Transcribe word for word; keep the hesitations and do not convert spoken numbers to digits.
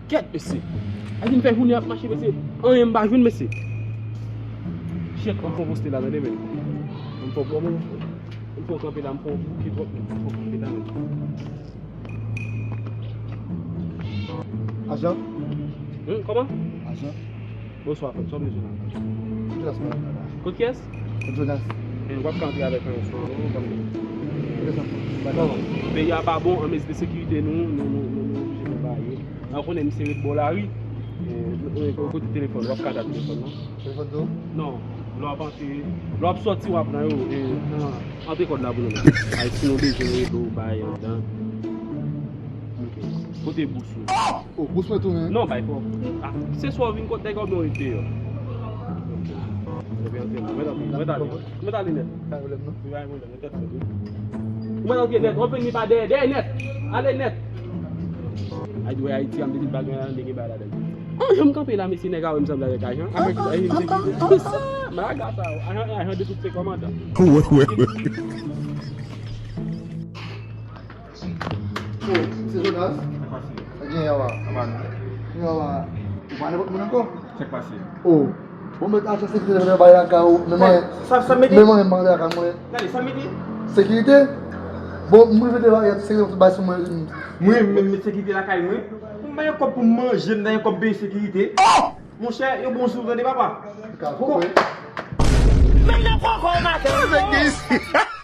Kèt, mesye. Ay, vin fè jounen ap mache, mesye. Anyen m pa jwenn, mesye. Chèt, an fon poste la, tande, men. An fon, an fon kanpe la, an fon bouke twòp, men. An fon kanpe la, men. Ajan? Hmm, kòman? Ajan? Bonswa, frè m, sa w bezwen la? Jonas mwen. Kot kiyès? Kot Jonas. Men w ap ka antre avèk anyen sou ou, non, kòm. Bon, peyi a pa bon, an mezi de sekirite nou, nou, nou, nou, nou oblije nou ba yo. An konnen misye ret bò lari. E, e, kote telefòn, w ap ka dat telefòn nan? Telefòn tou? Non, lè w ap antre, lè w ap sòti, w ap nan yo, e, nan antre kòd la pou nou menm. Ay, si nou bezwen ede w bay anndan. Ok. Kote bous ou? Oh, bous mwen tounen. Non, bay fò. Ah, se swa w vin kot nèg la oubyen w ret deyò. Oubyen antre nan. Mwen t ale, mwen t ale. Mwen t ale nèt. Pa pwoblèm non. Wi, pa pwoblèm, mwen t ale. Mwen antre nèt, w ap vin li pa dèyè, dèyè nèt. Ale nèt. Ay, di wè Ayiti, an de tout bagay la, an de gen bagay ladan. An, jan m kanpe la, mesye, nèg a wè m sanble avèk ajan. Avèk, avèk sekirite. Sa, maga sa, ajan, ajan de tout se kòmandan. Wè, wè, wè. Oh, se Jonas? Sa k pase? Sa gen yawa? Anba nou. Yawa. Ou pa nenpòt moun ankò? Sa k pase? Oh. Bon, mèt ajan sekirite nan bay lakay ou. Men mwen, sa, sa mete? Men mwen, mwen lakay mwen. Gade, sa mete? Sekirite? Bon, mwen mete bay sekirite bay sou mwen. Mwen, men, men sekirite lakay mwen. Mwen bay kòb pou manje, m nan kòb peye sekirite. Oh! Monchè, yo bon sou tande papa. Ka fò, wi. Men nan kòkò maten.